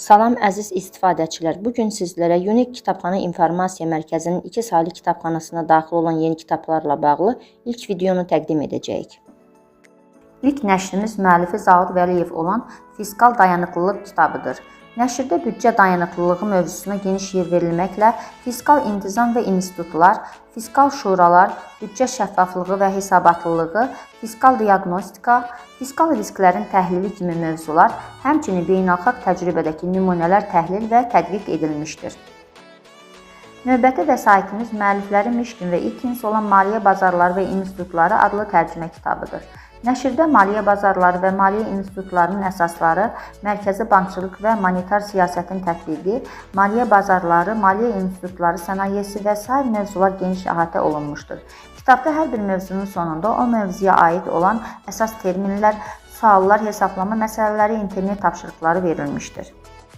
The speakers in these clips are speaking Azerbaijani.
Salam, əziz istifadəçilər. Bu gün sizlərə Unique Kitabxana İnformasiya Mərkəzinin 2 saylı kitabxanasına daxil olan yeni kitablarla bağlı ilk videonu təqdim edəcəyik. İlk nəşrimiz müəllifi Zaur Vəliyev olan Fiskal Dayanıqlılıq kitabıdır. Nəşrdə büdcə dayanıqlılığı mövzusuna geniş yer verilməklə fiskal intizam və institutlar, fiskal şuralar, büdcə şəffaflığı və hesabatlılığı, fiskal diaqnostika, fiskal risklərin təhlili kimi mövzular, həmçinin beynəlxalq təcrübədəki nümunələr təhlil və tədqiq edilmişdir. Növbəti vəsaitimiz müəllifləri Mişkin və Ikins olan Maliyyə Bazarları və İnstitutları adlı tərcümə kitabıdır. Nəşrdə maliyyə bazarları və maliyyə institutlarının əsasları, mərkəzi bankçılıq və monetar siyasətin tətbiqi, maliyyə bazarları, maliyyə institutları sənayesi və sair mövzular geniş əhatə olunmuşdur. Kitabda hər bir mövzunun sonunda o mövzuya aid olan əsas terminlər, suallar, hesablama məsələləri, internet tapşırıqları verilmişdir.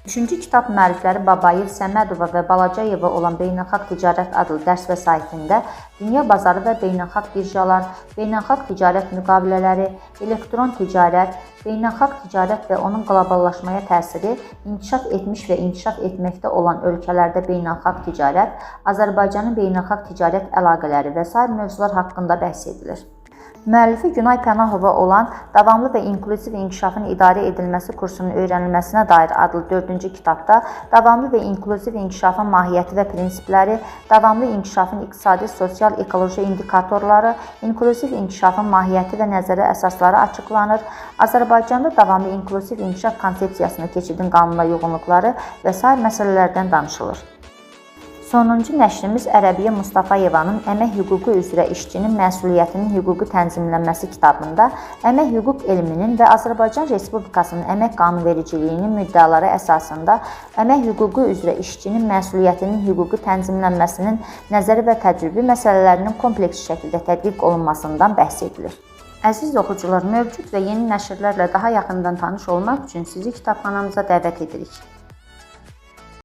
Üçüncü kitab müəllifləri Babayev, Səmədova və Balacayeva olan Beynəlxalq Ticarət adlı dərs vəsaitində dünya bazarı və beynəlxalq birjalar, beynəlxalq ticarət müqavilələri, elektron ticarət, beynəlxalq ticarət və onun qloballaşmaya təsiri, inkişaf etmiş və inkişaf etməkdə olan ölkələrdə beynəlxalq ticarət, Azərbaycanın beynəlxalq ticarət əlaqələri və sair mövzular haqqında bəhs edilir. Müəllifi Günay Pənahova olan Davamlı və İnklüziv İnkişafın İdarə Edilməsi kursunun öyrənilməsinə dair adlı 4-cü kitabda davamlı və inklüziv inkişafın mahiyyəti və prinsipləri, davamlı inkişafın iqtisadi, sosial, ekoloji indikatorları, inklüziv inkişafın mahiyyəti və nəzəri əsasları açıqlanır, Azərbaycanda davamlı inklüziv inkişaf konsepsiyasına keçidin qanuna uyğunluqları və sair məsələlərdən danışılır. Sonuncu nəşrimiz Ərəbiyyə Mustafayevanın Əmək Hüququ üzrə işçinin məsuliyyətinin hüquqi tənzimlənməsi kitabında əmək hüquq elminin və Azərbaycan Respublikasının əmək qanunvericiliyinin müddəaları əsasında əmək hüququ üzrə işçinin məsuliyyətinin hüquqi tənzimlənməsinin nəzəri və təcrübi məsələlərinin kompleks şəkildə tədqiq olunmasından bəhs edilir. Əziz oxucular, mövcud və yeni nəşrlərlə daha yaxından tanış olmaq üçün sizi kitabxanamıza dəvət edirik.